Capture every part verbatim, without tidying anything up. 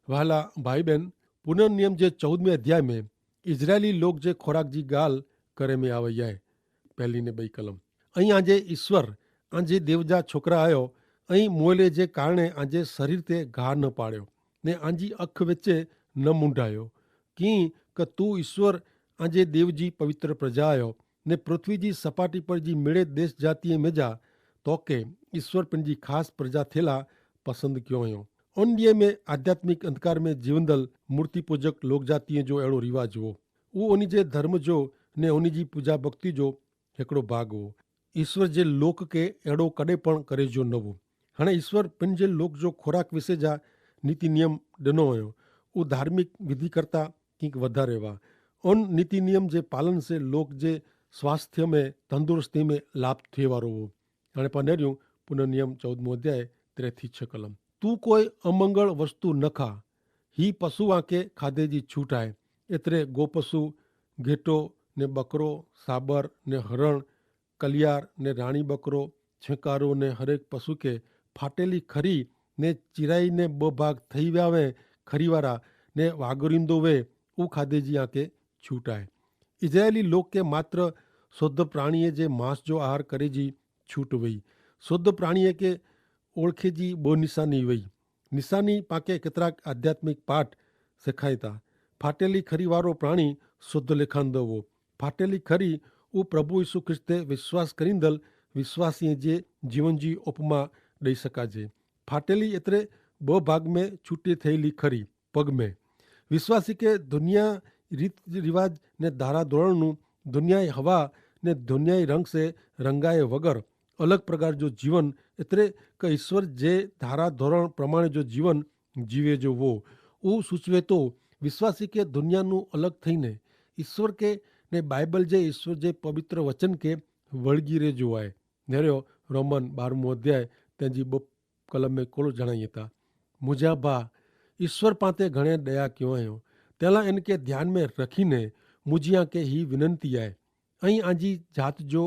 વહાલા ભાઈબેન, પુનર્નિયમ જે ચૌદમે અધ્યાય મેં ઇઝરાયેલી લોક જે ખોરાક જી ગાલ કરે મેં આવે યાય. પહેલી ને બઈ કલમ. અહીં આજે ઈસ્વર આજે દેવ જા છોકરા આયો. અહીં મોયલે જે કારણે આજે શરીર તે ઘા ન પાડ્યો ને આજી અખ વચ્ચે ન મુંડાયો. કિંક તું ઈસ્વર આજે દેવ જી પવિત્ર પ્રજા આયો ને પૃથ્વી જી સપાટી પર જી મેળે દેશ જાતિએ મેજા તો કે ઈસ્વર પન જી ખાસ પ્રજા થેલા પસંદ ક્યો અયો. અન દિયે મેં આધ્યાત્મિક અંધકાર મેં જીવંદલ મૂર્તિપૂજક લોકજાતિએ જો એડો રિવાજ હો. ઉ અની જે ધર્મ જો ને અની જી પૂજા ભક્તિ જો હેકડો ભાગ હો. ઈસ્વર જે લોક કે એડો કડે પણ કરે જો નવો. હણે ઈસ્વર પન જે લોક જો ખોરાક વિશે જા નીતિ નિયમ ડનો અયો. ઉ ધાર્મિક વિધિ કરતા કિંક વધારે વા અન નીતિ નિયમ જે પાલન સે લોક જે સ્વાસ્થ્ય મેં તંદુરસ્તી મેં લાભ થેવારો હો. અણે પા નેર્યું પુનર્નિયમ ચૌદમો અધ્યાય ત્રે થી છ કલમ. તું કોઈ અમંગળ વસ્તુ ન ખા. હી પશુ આંકે ખાધે જી છૂટ આય. એતરે ગોપશુ, ઘેટો ને બકરો, સાબર ને હરણ, કલિયાર ને રાણી બકરો, છેંકારો ને હરેક પશુ કે ફાટેલી ખરી ને ચિરાઈ ને બભાગ થઈ વ્યાવે ખરીવારા ને વાગરિંદો વે ઉ ખાધે જી આંકે છૂટ આય. ઇઝરાયેલી લોકે માત્ર શોધ પ્રાણીએ જે માંસ જો આહાર કરે જી છૂટ વય. શોધ પ્રાણીએ કે ઓળખે જી બહ નિશાની વય. નિશાની પાંકે કેતરાક આધ્યાત્મિક પાઠ સેખાયતા. ફાટેલી ખરી વારો પ્રાણી શોધ લેખાન દવો. ફાટેલી ખરી ઉપ્રભુ ઈસુ ખ્રિસ્તે વિશ્વાસ કરીંદલ વિશ્વાસીએ જે જીવન જી ઉપમા દઈ શકાજે. ફાટેલી એતરે બહ ભાગ મેં છૂટી થયેલી ખરી પગ મેં વિશ્વાસી કે ધુનિયા રીત રિવાજ ને ધારા ધોરણનું ધુનિયાઈ હવા ને ધુનિયાઈ રંગ સે રંગાએ વગર અલગ પ્રકાર જો જીવન એતરે કે ઈસ્વર જે ધારા ધોરણ પ્રમાણે જો જીવન જીવે જો વો ઉસૂચવે તો વિશ્વાસી કે ધુનિયાનું અલગ થઈને ઈસ્વર કે ને બાઈબલ જે ઈસ્વર જે પવિત્ર વચન કે વળગી રહે જો આય. નેર્યો રોમન બારમું અધ્યાય તેની બપ કલમ મેં કોલો જણાઈ તા. મુઝે ભા ઈસ્વર પાંતે ઘણે દયા ક્યો હૈં. તેલા એનકે ધ્યાન મેં રખીને મુઝે આંકે હી વિનંતી આય. અહીં આજી જાત જો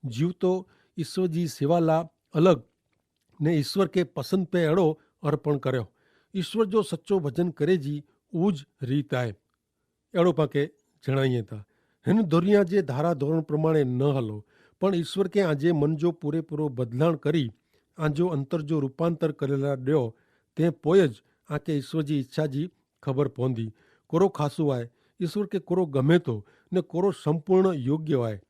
જીવતો ઈસ્વર જી સેવાલા અલગ ને ઈસ્વર કે પસંદ પે એડો અર્પણ કર્યો. ઈસ્વર જો સચો ભજન કરે જી ઉજ રીત આય. એડો પાંકે જણાઈ તા. હેન ધોરિયા જે ધારા ધોરણ પ્રમાણે ન હલો પણ ઈસ્વર કે આજે મન જો પૂરેપૂરો બદલાણ કરી આજો અંતર જો રૂપાંતર કરેલા ડ્યો તે પોય જ આકે ઈસ્વર જી ઈચ્છા જી ખબર પોંધી. કોરો ખાસુ આય ઈસ્વર કે કોરો ગમે તો ને કોરો સંપૂર્ણ યોગ્ય આય.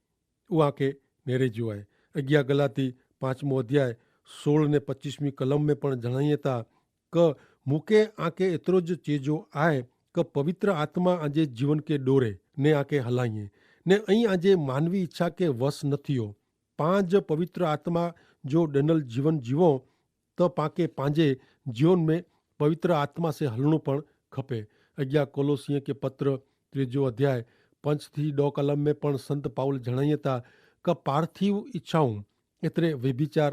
ઉઆંકે નેરે જુઆએ અગિયા ગલાતી પાંચમો અધ્યાય સોળ ને પચ્ચીસમી કલમ મેં પણ જણાયે તા કે મુકે આંકે એતરો જ ચેજો આય કે પવિત્ર આત્મા આજે જીવન કે ડોરે ને આંકે હલાઈએ ને અહીં આજે માનવી ઇચ્છા કે વસ નથીઓ. પાંજ પવિત્ર આત્મા જો ડેનલ જીવન જીવો તો પાંકે પાંજે જીવન મેં પવિત્ર આત્મા સે હલણું પણ ખપે. અગિયા કોલોસિયે કે પત્ર ત્રીજો અધ્યાય પંચ થી દો કલમ મેં પણ સંત પાઉલ જણાયે તા કે પાર્થિવ ઇચ્છાઓ એતરે વ્યભિચાર,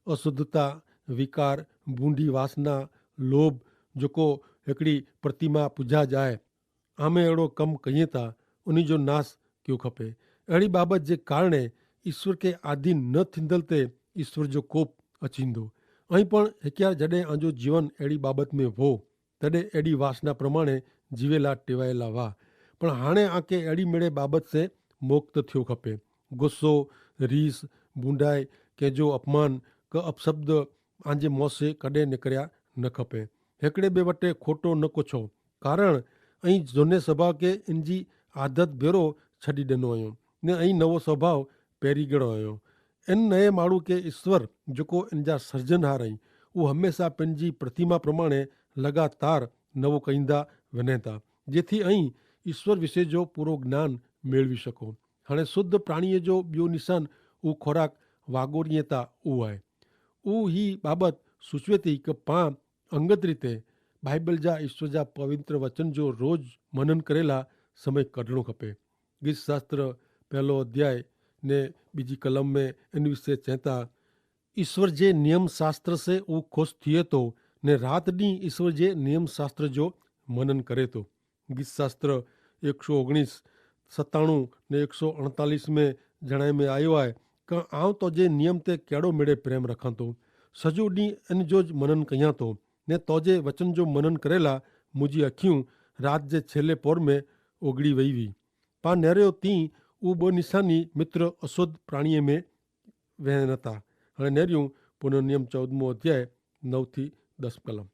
અશુદ્ધતા, વિકાર, બૂંડી વાસના, લોભ જોકો હેકડી પ્રતિમા પૂજા જાય આમે એડો કમ કહિયે તા ઉની જો નાસ ક્યો ખપે. એડી બાબત જે કારણે ઇશ્વર કે આધીન ન થીંદલ તે ઇશ્વર જો કોપ અચીંદો. અહીં પણ હેક્યા જડે આજો જીવન એડી બાબત મેં વો તદે એડી વાસના પ્રમાણે જીવેલા ટેવાયેલા વા. પણ હાણે આંકે એડી મેળે બાબત સે મોક્ત થ્યો ખપે. ગુસ્સો, રીસ, ભૂંડાઈ, કેજો અપમાન કે અપશબ્દ આંજે મોસે કદે નેકર્યા ન ખપે. હેકડ઼ે બે વટે ખોટો ન કોછો. કારણ અહીં જોને સ્વભાવ કે ઇનજી આદત ભેરો છડી દેનો અયો ને અહીં નવો સ્વભાવ પેરી ગેડો અયો. એન નયે માણૂ કે ઇશ્વર જોકો એનજા સર્જનહાર અહીં ઉહ હમેંશા પેનજી પ્રતિમા પ્રમાણે લગાતાર નવો કઈંદા વનેતા જેથી અહીં ઇશ્વર વિશે જો પૂરો જ્ઞાન મેળવી શકો. હણે શુદ્ધ પ્રાણીએ જો બ્યો નિશાન ઉહ ખોરાક વાગોરિયેતા ઉહ આય. ઉહ હી બાબત સૂચવેતી કે પાં અંગત રીતે બાઈબલ જા ઇશ્વર જા પવિત્ર વચન જો રોજ મનન કરેલા સમય કઢણો ખપે. ગીતશાસ્ત્ર પહેલો અધ્યાય ને બીજી કલમ મેં એન વિશે ચેતા ઇશ્વર જે નિયમશાસ્ત્ર સે ઉં ખુશ થિયે તો ને રાત દી ઇશ્વર જે નિયમશાસ્ત્ર જો મનન કરે તો. ગીતશાસ્ત્ર એક સો ઓગણીસ સત્તાણું ને એક સો અણતાલીસ મેં જણાય મેં આયો આય, કા આવ તો જે નિયમ તે કેડો મેડે પ્રેમ રખાં તો સજુ દી એન જો જ મનન કહિયા તો ને તોજે વચન જો મનન કરેલા મુઝે અખ્યું રાત જે છેલ્લે પોર મેં ઓગડી વહી વી. પા નેર્યો તી ઉબો નિશાની મિત્ર અશોધ પ્રાણીએ મેં વહેનતા. હણે નેર્યું પુનર્નિયમ ચૌદમો અધ્યાય નવ થી દસ કલમ.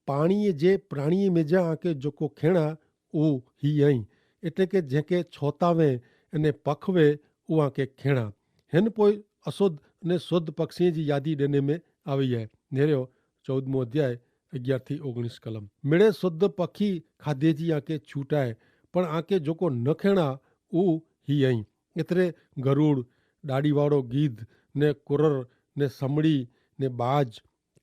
પાણીએ જે પ્રાણીએ મેં જા આંકે જોકો ખેણા ઉ હી અહીં, એટલે કે જેંકે છોતા વે અને પખવે ઉઆંકે ખેણા. હેન પોય અશોધ અને શોધ પક્ષીએ જી યાદી દેને મેં આવી હૈ. નેર્યો ચૌદમો અધ્યાય અગિયાર થી ઓગણીસ કલમ. મેળે શોધ પક્ષી ખાધે જી આંકે છૂટાય, પણ આંકે જોકો ન ખેણા ઉ હી અહીં. એતરે ગરુડ, ડાડીવાળો ગીધ, ને કુરર, ને સમડી, ને બાજ,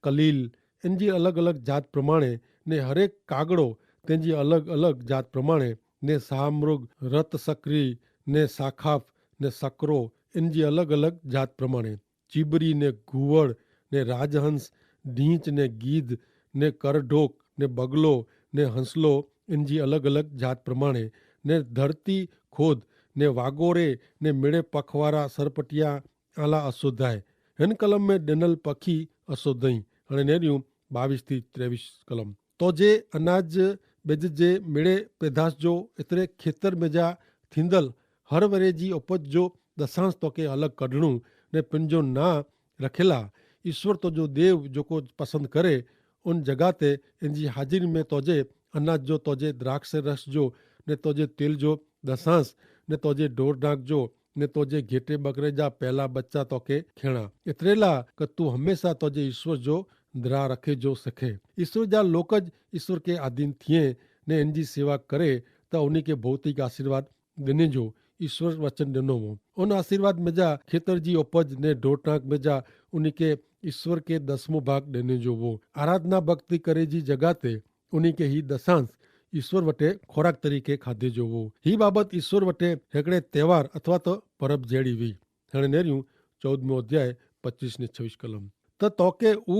કલીલ, એનજી અલગ અલગ જાત પ્રમાણે, ને હરેક કાગડો તેનજી અલગ અલગ જાત પ્રમાણે, ને સહામૃગ, રત સક્રી, ને સાખાફ, ને સકરો, એનજી અલગ અલગ જાત પ્રમાણે, ચીબરી ને ઘુવડ, ને રાજહંસ, ઢીંચ ને ગીધ, ને કરઢોક, ને બગલો, ને હંસલો, એનજી અલગ અલગ જાત પ્રમાણે, ને ધરતી ખોદ, ને વાગોરે, ને મેળે પખવારા સરપટિયા આલા અશોધાય. હેન કલમ મેં ડેનલ પખી અશોધઈ. હણે નેર્યું બાવીસ થી ત્રેવીસ કલમ. તો જે અનાજ બેજ જે મેળે પેધાસ જો એતરે ખેતર મેં જા થીંદલ હર વરે જી ઓપજ જો દસાંશ તો કે અલગ કઢણું, ને પન જો ના રખેલા ઈસ્વર તો જો દેવ જોકો પસંદ કરે, ઉન જગાતે એનજી હાજરી મેં તોજે અનાજ જો તોજે દ્રાક્ષ રસ જો ને તોજે તેલ જો દસાંસ ને તોજે ઢોર ઢાંક જો ને તોજે ઘેટે બકરે જા પહેલા બચ્ચા તોકે ખેણા, એતરેલા કે તું હમેંશા તોજે ઈસ્વર જો દ્રા રખે જો સખે. ઈસ્વર જા લોક જ ઈસ્વર કે આધીન થિયે ને એનજી સેવા કરે, તો ઉની કે ભૌતિક આશીર્વાદ દેને જો ઈસ્વર વચન દેનો વો. ઉન આશીર્વાદ મેં જા ખેતર જી ઓપજ ને ઢોર ઢાંક મેં જા ઉની કે ઈસ્વર કે દસમો ભાગ દેને જો વો. આરાધના ભક્તિ કરે જી જગાતે ઉની કે હી દસાંશ ઈસ્વર વટે ખોરાક તરીકે ખાધે જો વો. હી બાબત ઈસ્વર વટે હેકડ઼ે તહેવાર અથવા તો પરબ જેડી વી. હેણે નેર્યું ચૌદમો અધ્યાય પચ્ચીસ ને છવીસ કલમ. તો તોકે ઉ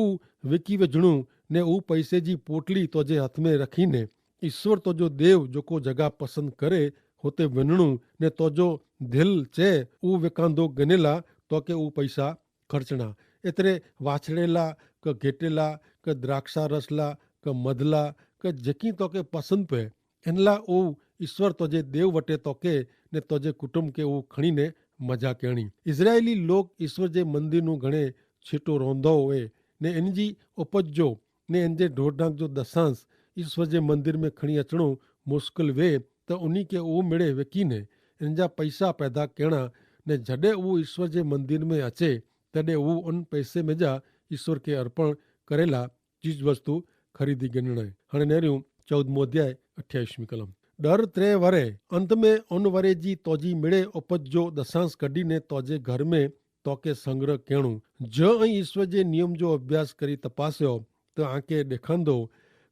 વેકી વેજણું ને ઉ પૈસે જી પોટલી તોજે હાથ મેં રખી ને ઈસ્વર તોજો દેવ જોકો જગા પસંદ કરે હોતે વેનણું, ને તોજો ધેલ ચે ઉ વેકાંદો ગનેલા તોકે ઉ પૈસા ખર્ચણા. એતરે વાછડેલા કે ઘેટેલા કે દ્રાક્ષા રસલા કે મધલા કે જેકી તોકે પસંદ પે એનલા ઉવ ઈસ્વર તોજે દેવ વટે તોકે ને તોજે કુટુંબ કે ઉવ ખણીને મજા કહેણી. ઇઝરાયેલી લોક ઈસ્વર જે મંદિરનું ઘણે છેટો રોંધો હોય ને એનજી ઉપજો ને એનજે ઢોરનાંગ જો દસાંસ ઈસ્વર જે મંદિર મેં ખણી અચણો મુસ્કલ વે, તો ઉની કે ઉવ મેળે વેકીને એનજા પૈસા પૈદા કહેણા. ને જડે ઉવ ઈસ્વર જે મંદિર મેં અચે તદે ઉવ અન પૈસે મેં જા ઈસ્વર કે અર્પણ કરેલા ચીજવસ્તુ ખરીદી ગિનણે. હણે નેર્યું ચૌદમો અધ્યાય અઠ્યાવિશ મી કલમ. ડર ત્રે વરે અંત મેં અનવરે જી તોજી મેળે ઉપજ જો દસાંસ કઢ઼ી ને તોજે ઘર મેં તોકે સંગ્રહ કહેણું. જો અહીં ઈસ્વર જે નિયમ જો અભ્યાસ કરી તપાસ્યો તો આંકે દેખાંદો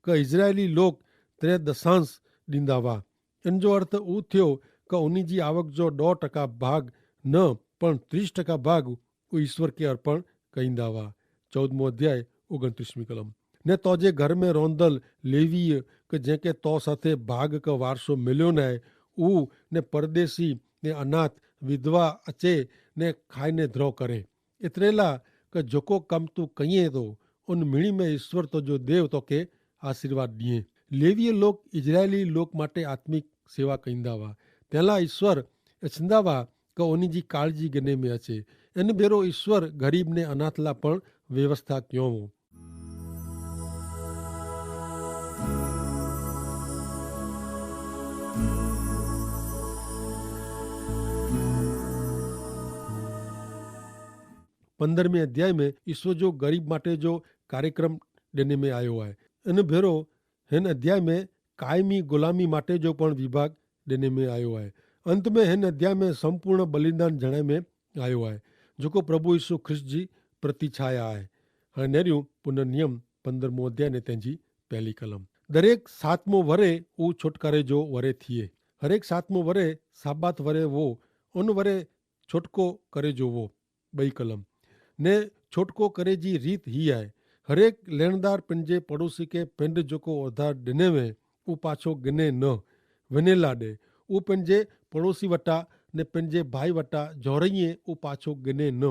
કે ઇઝરાયેલી લોક ત્રે દસાંસ દીંદા વા. એન જો અર્થ ઉ થયો કે ઉની જી આવક જો દો ટકા ભાગ ન પણ ત્રીસ ટકા ભાગ ઉ ઈસ્વર કે અર્પણ કહીંદા વા. ચૌદમો અધ્યાય ઓગણત્રીસ મી કલમ. ને તોજે ઘર મેં રોંધલ લેવીય કે જેંકે તો સાથે ભાગ કે વારસો મેલ્યો નાય ઉ ને પરદેશી ને અનાથ વિધવા અચે ને ખાઈ ને ધ્રો કરે. એતરેલા કે જોકો કમ તું કહિયે તો ઉન મિણી મેં ઈસ્વર તોજો દેવ તોકે આશીર્વાદ દિયે. લેવીય લોક ઇઝરાયેલી લોક માટે આત્મિક સેવા કહીંદા વા. તેલા ઈસ્વર એછંદા વા કે ઉની જી કાળજી ગને મેં અચે. એન ભેરો ઈસ્વર ગરીબ ને અનાથલા પણ વ્યવસ્થા ક્યો વો. પંદરમે અધ્યાય મેં ઈસ્વર જો ગરીબ માટે જો કાર્યક્રમ દેને મેં આયો હૈ. એન ભેરો હેન અધ્યાય મેં કાયમી ગુલામી માટે જો પણ વિભાગ દેને મેં આયો હૈ. અંત મેં હેન અધ્યાય મેં સંપૂર્ણ બલિદાન જણાય મેં આયો હૈ, જોકો પ્રભુ ઈસુ ખ્રિસ્ત જી પ્રતિછાયા હૈ. હૈ નેર્યું પુનર્નિયમ પંદરમો અધ્યાય ને તેની પહેલી કલમ. દરેક સાતમો વરે ઉ છોટકારે જો વરે થિયે. હરેક સાતમો વરે સાબાત વરે વો ઉન વરે છોટકો કરે જો વો. બઈ કલમ. ને છોટકો કરે જી રીત હી આય. હરેક લેણદાર પનજે પડોશી કે પેંડ જોકો ઓધાર ડેને વે ઉપાછો ગિને ન વેનેલા દે. ઉપનજે પડોશી વટા ને પનજે ભાઈ વટા જોરૈયે ઉપાછો ગિને ન.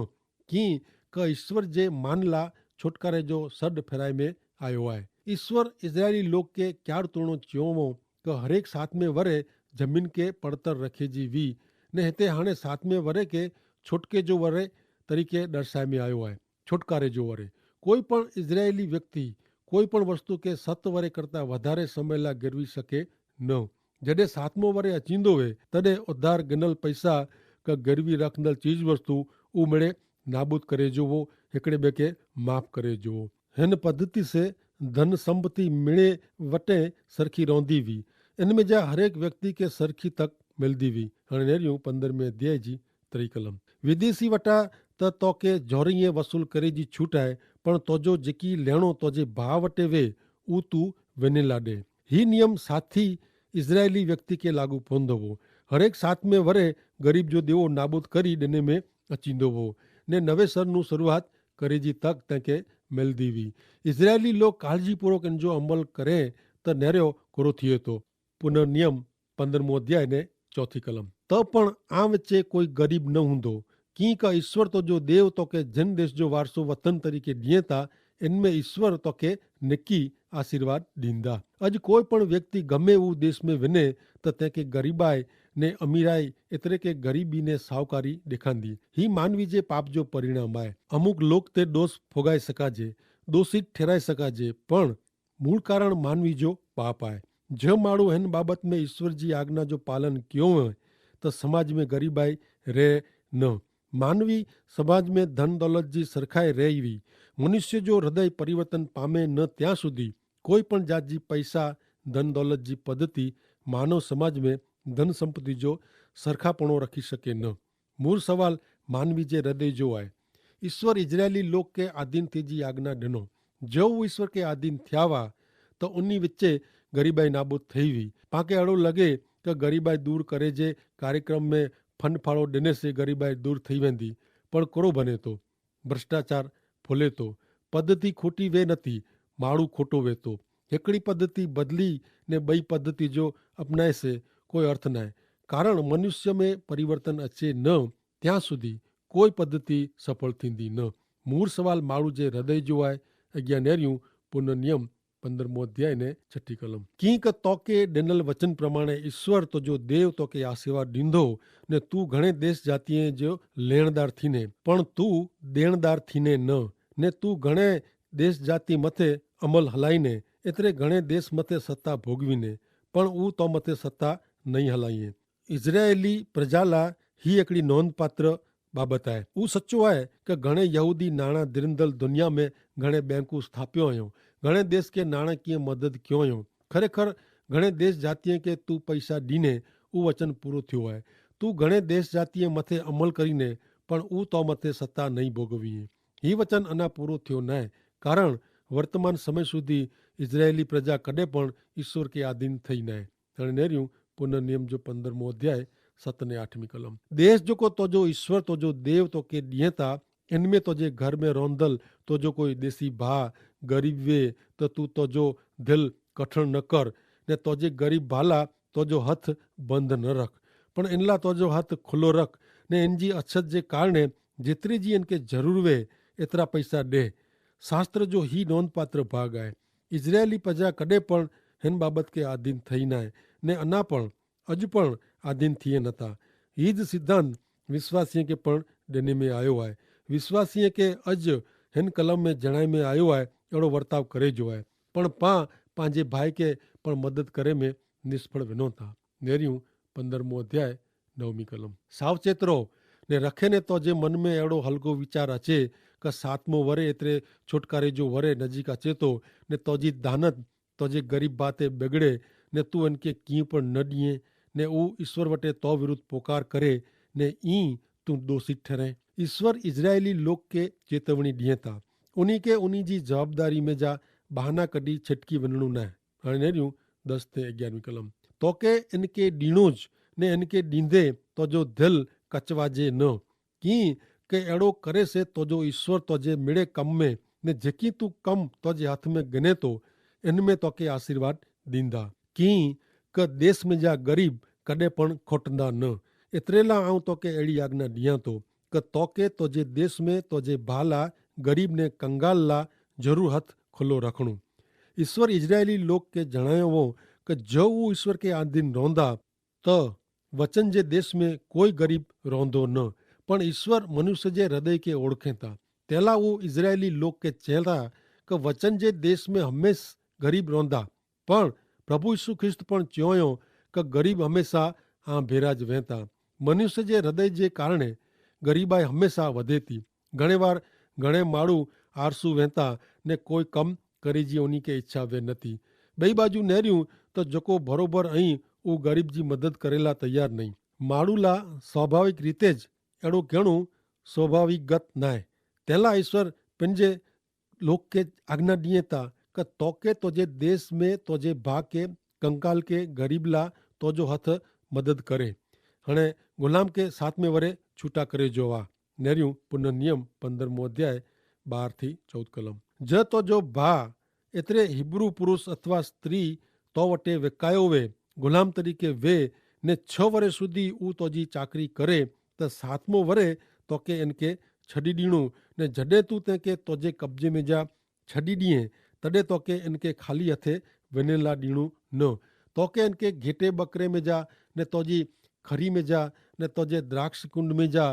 કિંક ઈસ્વર જે માનલા છોટકારે જો સડ ફેરાઈ મેં આયો આય. ઈસ્વર ઇઝરાયેલી લોગ કે ક્યાર તોણો ચ્યોંવો? કે હરેક સાતમે વરે જમીન કે પડતર રખે જી વી. ને હેતે હાણે સાતમે વરે કે છોટકે જો વરે તરીકે દર્શાય મેં આયો હૈ. છોટકારે જો વરે કોઈ પણ ઇઝરાયેલી વ્યક્તિ કોઈ પણ વસ્તુ કે સત વરે કરતા વધારે સમય લા ગરવી શકે ન. જડે સાતમો વરે અચીંદો વે તદે ઉધાર ગનલ પૈસા કે ગરવી રાખનલ ચીજ વસ્તુ ઉમેડે નાબૂદ કરે જોવો, હેકડ઼ે બે કે માફ કરે જોવો. હેન પદ્ધતિ સે ધન સંપત્તિ મિણે વટે સરખી રોંધી વી. એન મેં જા હરેક વ્યક્તિ કે સરખી તક મેલદી વી. હણે નેર્યું પંદ્રહ મેં અધ્યાય જી ત્રિકલમ. વિદેશી વટા તો તોકે જોરિયે વસૂલ કરે જી છૂટ આય, પણ તોજો જેકી લેણો તોજે ભા વટે વે ઉ તું વેને લાડે. હી નિયમ સાથી ઇઝરાયેલી વ્યક્તિ કે લાગુ પોંધો વો. હરેક સાતમે વરે ગરીબ જો દેવો નાબૂદ કરી દેને મેં અચીંદો વો, ને નવેસરનું શરૂઆત કરે જી તક તેંકે મેલ દીવી. ઇઝરાયેલી લોક કાળજીપૂર્વક એન જો અમલ કરે તો નેરો કોરો થિયે તો. પુનર્નિયમ પંદ્રહ મું અધ્યાય ને ચોથી કલમ. તો પણ આ વચ્ચે કોઈ ગરીબ ન હુંદો, કિંક ઈસ્વર તો જો દેવ તો કે જેન દેશ જો વારસો વતન તરીકે દિયે તા એન મેં ઈસ્વર તો કે નેકી આશીર્વાદ દીંદા. અજ કોઈ પણ વ્યક્તિ ગમે ઉં દેશ મેં વિને તો તેંકે ગરીબાઈ ને અમીરાઈ એતરે કે ગરીબી ને સાવકારી દેખાંદી. હી માનવી જે પાપ જો પરિણામ આય. અમુક લોક તે દોષ ફોગાઈ સકાજે, દોષિત ઠેરાઈ સકાજે, પણ મૂળ કારણ માનવી જો પાપ આય. જે માણુ હેન બાબત મેં ઈસ્વર જી આજ્ઞા જો પાલન ક્યો હોય તો સમાજ મેં ગરીબાઈ રહે ન. માનવી સમાજ મેં ધન દોલત જી સરખાઈ રહી વી. મનુષ્ય જો હૃદય પરિવર્તન પામે ન ત્યાં સુધી કોઈ પણ જાત જી પૈસા ધન દોલત જી પદ્ધતિ માનવ સમાજ મેં ધન સંપત્તિ જો સરખાપણો રખી શકે ન. મૂર સવાલ માનવી જે હૃદય જો આય. ઈસ્વર ઇઝરાયેલી લોક કે આધીન થી જી આજ્ઞા ડેનો. જો ઉં ઈસ્વર કે આધીન થ્યાવા તો ઉની વચ્ચે ગરીબાઈ નાબૂદ થઈ વી. પાંકે એડો લગે કે ગરીબાઈ દૂર કરે જે કાર્યક્રમ મેં ફંડ ફાળો ડેને સે ગરીબાઈ દૂર થઈ વેંદી. પણ કોરો ભને તો ભ્રષ્ટાચાર ફોલે તો પદ્ધતિ ખોટી વે નથી. માળું ખોટો વેતો હેકડી પદ્ધતિ બદલી ને બઈ પદ્ધતિ જો અપનાય સે કોઈ અર્થ નાય. કારણ મનુષ્ય મેં પરિવર્તન અચ્છે ન ત્યાં સુધી કોઈ પદ્ધતિ સફળ થીંદી ન. મૂર સવાલ માળું જે હૃદય જો આય. અજ્ઞાનેર્યું પુનર્નિયમ પંદ્રહ મું અધ્યાય ને છઠી કલમ. કિંક તોકે ડેનલ વચન પ્રમાણે ઈસ્વર તો જો દેવ તોકે આશીર્વાદ દીંધો ને તું ઘણે દેશ જાતિએ જો લેણદાર થીને પણ તું દેણદાર થીને ન. ને તું ઘણે દેશ જાતિ મતે અમલ હલાઈ ને એતરે ઘણે દેશ મતે સત્તા ભોગવી ને પણ ઉં તો મતે સત્તા નહીં હલાઈ. ઇઝરાયેલી પ્રજાલા હી એકડી નોંધપાત્ર બાબત આય. ઉં સચો આય કે ઘણે યહૂદી નાણા દિરંદલ દુનિયા મેં ઘણે બેંકુ સ્થાપ્યો અયો. ઘણે દેશ કે નાણાકીય મદદ ક્યો અયો. ખરેખર ઘણે દેશ જાતિયે કે તું પૈસા દીને ઉં વચન પૂરો થ્યો આય. તું ઘણે દેશ જાતિયે મતે અમલ કરીને પણ ઉં તો મતે સત્તા નહીં ભોગવીએ. હી વચન અના પૂરો થ્યો નાય. કારણ વર્તમાન સમય સુધી ઇઝરાયેલી પ્રજા કદે પણ ઇશ્વર કે આધીન થઈ નાય. તેણે નેર્યું પુનર્નિયમ જો પંદ્રહ મું અધ્યાય સત ને આઠમી કલમ. દેશ જોકો તોજો ઈસ્વર તોજો દેવ તોકે દિયેતા એનમેં તોજે ઘર મેં રોંધલ તોજો કોઈ દેશી ભા ગરીબ વે તો તું તોજો ધેલ કઠણ ન કર. ને તોજે ગરીબ ભાલા તોજો હથ બંધ ન રખ, પણ એનલા તોજો હથ ખુલ્લો રખ. ને એનજી અછત જે કારણે જેતરી જી એનકે જરૂર વે એતરા પૈસા દેહ. શાસ્ત્ર જો હી નોંધપાત્ર ભાગ આય. ઇઝરાયેલી પજા કદે પણ હેન બાબત કે આધીન થઈ નાય ને અના પણ અજ પણ આધીન થિયે નતા. હી જ સિદ્ધાંત વિશ્વાસીય કે પણ દેને મેં આયો આય. વિશ્વાસીય કે અજ હેન કલમ મેં જણાય મેં આયો આય એડો વર્તાવ કરે જો આય. પણ પા પાંજે ભાઈ કે પણ મદદ કરે મેં નિષ્ફળ વેનો થા. નેર્યું પંદ્રહ મું અધ્યાય નવમી કલમ. સાવચેત રહો ને રખે ને તો જે મન મેં એડો હલકો વિચાર અચે કે સાતમો વરે એતરે છોટકારે જો વરે નજીક અચેતો ને તોજી ધાનત તોજે ગરીબ બાતે બગડે ને તું એનકે કિંપણ ન દિયે ને ઉં ઈસ્વર વટે તો વિરુદ્ધ પોકાર કરે ને ઈ તું દોષિત ઠરે. ઈસ્વર ઇઝરાયેલી લોક કે ચેતવણી દિયે તા ઉની કે ઉની જી જવાબદારી મેં જા બહાના કદી છટકી વનણું નાય. હણે નેર્યું દસ તે અગિયારમી કલમ. તો કે એનકે દીણો જ ને એનકે દીંધે તોજો ધલ કચવાજે ન. કિંકે એડો કરે સે તોજો ઈસ્વર તોજે મેળે કમ મેં ને જેકી તું કમ તોજે હાથ મેં ગને તો એન મેં તોકે આશીર્વાદ દીંદા. કિંકે દેશ મેં જા ગરીબ કદે પણ ખોટંદા ન. એતરેલા આઉં તોકે એડી આજ્ઞા દિયા તો કે તોકે તોજે દેશ મેં તોજે ભાલા ગરીબ ને કંગાલ લા જરૂર હત ખુલ્લો રખણું. ઇશ્વર ઇઝરાયેલી લોક કે જણાયો હો કે જો ઉં ઇશ્વર કે આધીન રોંધા તો વચન જે દેશ મેં કોઈ ગરીબ રોંધો ન. પણ ઇશ્વર મનુષ્ય જે હૃદય કે ઓળખેતા તેલા ઉં ઇઝરાયેલી લોક કે ચેતા કે વચન જે દેશ મેં હમેશ ગરીબ રોંધા. પણ પ્રભુ ઇશુ ખ્રિસ્ત પણ ચ્યોંયો કે ગરીબ હમેંશા આ ભેરા જ વહેંતા. મનુષ્ય જે હૃદય જે કારણે ગરીબાઈ હમેંશા વધેતી. ઘણે વાર ઘણે માળુ આરસુ વહેંતા ને કોઈ કમ કરી જી ઓની કે ઇચ્છા વે નથી. બઈ બાજુ નેર્યું તો જોકો ભરોભર અહીં ઉં ગરીબ જી મદદ કરેલા તૈયાર નહીં. માળુલા સ્વાભાવિક રીતે જ એડો કહેણું સ્વાભાવિક ગત નાય. તેલા ઇશ્વર પેનજે લોક કે આજ્ઞા દિયે તા કે તોકે તોજે દેશ મેં તોજે ભા કે કંકાલ કે ગરીબલા તોજો હથ મદદ કરે. હણે ગુલામ કે સાતમે વરે છૂટા કરે જોવા. નેર્યું પુનર્નિયમ પંદ્રહ મોં અધ્યાય બાર થી ચૌદ કલમ. જે તોજો ભા એતરે હિબ્રૂ પુરુષ અથવા સ્ત્રી તો વટે વેકાયો વે ગુલામ તરીકે વે ને છ વરે સુધી ઉં તોજી ચાકરી કરે તો સાતમો વરે તોકે એનકે છડી દીણું. ને જડે તું તેંકે તોજે કબજે મેં જા છડી દિયે તદે તોકે એનકે ખાલી હતે વેનેલા દીણું ન. તોકે એનકે ઘેટે બકરે મેં જા ને તોજી ખરી મેં જા ને તોજે દ્રાક્ષ કુંડ મેં જા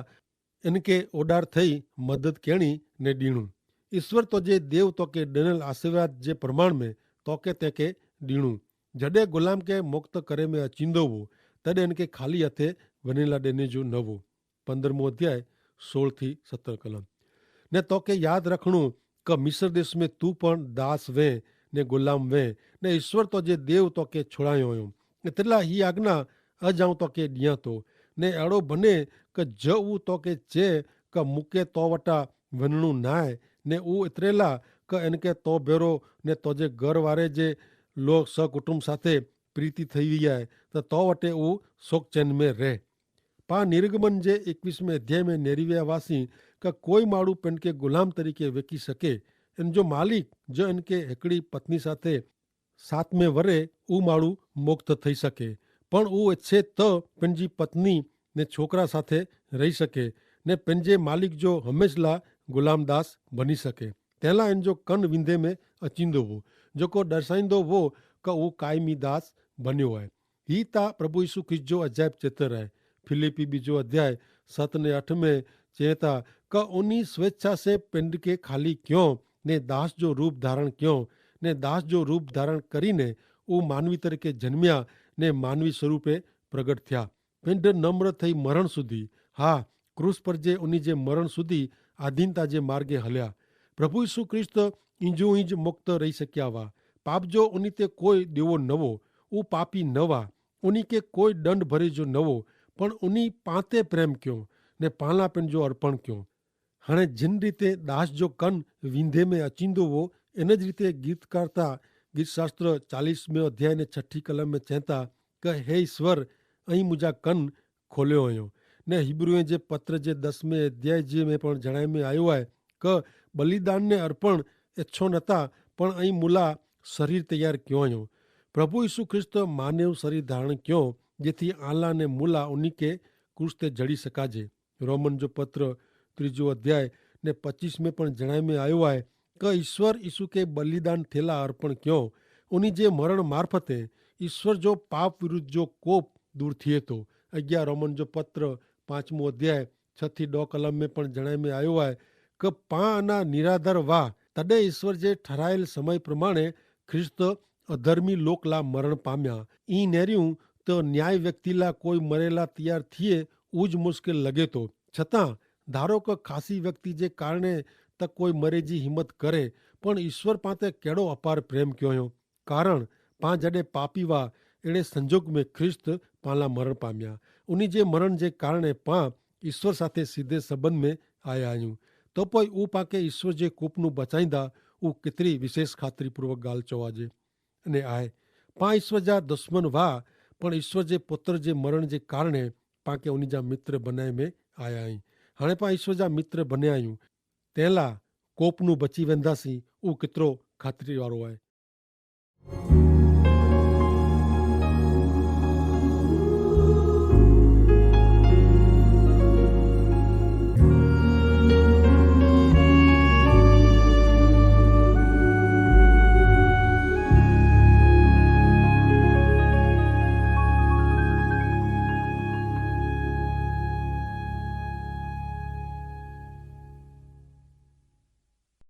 એનકે ઓડાર થઈ મદદ કેણી ને દીણું. ઇશ્વર તોજે દેવ તોકે દેનલ આશીર્વાદ જે પ્રમાણ મેં તોકે તેંકે દીણું. જડે ગુલામ કે મુક્ત કરે મેં અચીંદો વો તદે એનકે ખાલી હતે વેનેલા દેને જો નવો. પંદ્રહ મોં અધ્યાય સોળ થી સત્તર કલમ. ને તોકે યાદ રખણું કે મિસર દેશ મેં તું પણ દાસ વે ને ગુલામ વે ને ઇશ્વર તોજે દેવ તોકે છોડાયો હોયો. એતરેલા હી આજ્ઞા અજાઉં તોકે દિયા તો. ને એડો ભને કે જો ઉં તોકે ચે કે મુકે તો વટા વનણું નાય ને ઉં એતરેલા કે એનકે તો ભેરો ને તોજે ઘર વારે જે લોક સહકુટુંબ સાથે પ્રીતિ થઈ વિયાય તો તો વટે ઉં સોકચેન મેં રહે. પા નિર્ગમન જે એકવીસ મેં અધ્યાય મેં નેરિવ્યા વાસી કે કોઈ માળું પેનકે ગુલામ તરીકે વેકી શકે. એન જો માલિક જો એનકે હેકડી પત્ની સાથે સાતમે વરે ઉ માળું મુક્ત થઈ શકે. પણ ઉ એચ્છે તો પેનજી પત્ની ને છોકરા સાથે રહી શકે ને પેનજે માલિક જો હમેંશલા ગુલામદાસ બની શકે. તેલા એન જો કન વિંધે મેં અચીંદો વો જોકો દર્શાઈંદો વો કે ઉ કાયમી દાસ બન્યો હોય. હી તા પ્રભુ ઈસુ ખ્રિસ્ત જો અજાયબ ચેતર હૈ. ફિલિપ્પી બીજો અધ્યાય સત ને અઠ મેં ચેતા કે ઉની સ્વેચ્છા સે પેંડ કે ખાલી ક્યો ને દાસ જો રૂપ ધારણ ક્યો ને દાસ જો રૂપ ધારણ કરીને ઉ માનવી તરીકે જન્મ્યા ને માનવી સ્વરૂપે પ્રગટ થ્યા. પેંડ નમ્ર થઈ મરણ સુધી, હા, ક્રૂસ પર જે ઉની જે મરણ સુધી આધીનતા જે માર્ગે હલ્યા. પ્રભુ ઈસુ ખ્રિસ્ત ઇંજુ ઇંજ મુક્ત રહી શક્યા વા. પાપ જો ઉની તે કોઈ દેવો નવો, ઉપાપી નવા, ઉની કે કોઈ દંડ ભરે જો નવો, પણ ઉની પાંતે પ્રેમ ક્યો ને પાલા પેન જો અર્પણ ક્યો. હણે જિન રીતે દાસ જો કન વિંધે મેં અચીંદો વો, એન જ રીતે ગીતકારતા ગીતશાસ્ત્ર ચાલીસ મેં અધ્યાય ને છઠી કલમ મેં ચેંતા કે હે ઈસ્વર, અહીં મુજા કન ખોલ્યો અયો. ને હિબ્રૂએ જે પત્ર જે દસમે અધ્યાય જે મેં પણ જણાય મેં આયો હૈ કે બલિદાન ને અર્પણ એચ્છો નતા, પણ અહીં મુલા શરીર તૈયાર ક્યો અયો. પ્રભુ ઈસુ ખ્રિસ્ત માનેવ શરીર ધારણ ક્યો, જેથી આલા ને મુલા ઉની કે ક્રૂસ તે જડી શકાજે. રોમન જો પત્ર ત્રીજો અધ્યાય ને પચીસ મેં પણ જણાય મેં આયો હૈ કે ઈસ્વર ઈસુ કે બલિદાન થેલા અર્પણ ક્યો. ઉની જે મરણ મારફતે ઈસ્વર જો પાપ વિરુદ્ધ જો કોપ દૂર થિયે તો. અગિયા રોમન જો પત્ર પાંચમો અધ્યાય છ થી દો કલમ મેં પણ જણાય મેં આયો હૈ કે પા અના નિરાધર વાહ તદે ઈસ્વર જે ઠરાયેલ સમય પ્રમાણે ખ્રિસ્ત અધર્મી લોક લા મરણ પામ્યા. ઈ નેર્યું તો ન્યાય વ્યક્તિ લા કોઈ મરેલા તૈયાર થિયે ઉજ મુશ્કેલ લગે તો. છતાં ધારો કે ખાસી વ્યક્તિ જે કારણે તો કોઈ મરે જી હિંમત કરે, પણ ઈસ્વર પાતે કેડો અપાર પ્રેમ ક્યો યો. કારણ પા જડે પાપી વા એડે સંજોગ મેં ખ્રિસ્ત પાલા મરણ પામ્યા. ઉની જે મરણ જે કારણે પા ઈસ્વર સાથે સીધે સંબંધ મેં આયા આયું. તો પોય ઉપાકે ઈસ્વર જે કોપનું બચાઈંદા ઉ કેતરી વિશેષ ખાતરી પૂર્વક ગાલ ચોવાજે. અને આય પા ઈસ્વર જા દુશ્મન વા, પણ ઈસ્વર જે પુત્ર જે મરણ જે કારણે પાંકે ઉની જા મિત્ર બનાય મેં આયા હૈં. હાણે પા ઈસ્વર જા મિત્ર બન્યા આયું, તેલા કોપનું બચી વેંદા સી ઉ કેતરો ખાતરી વારો આય.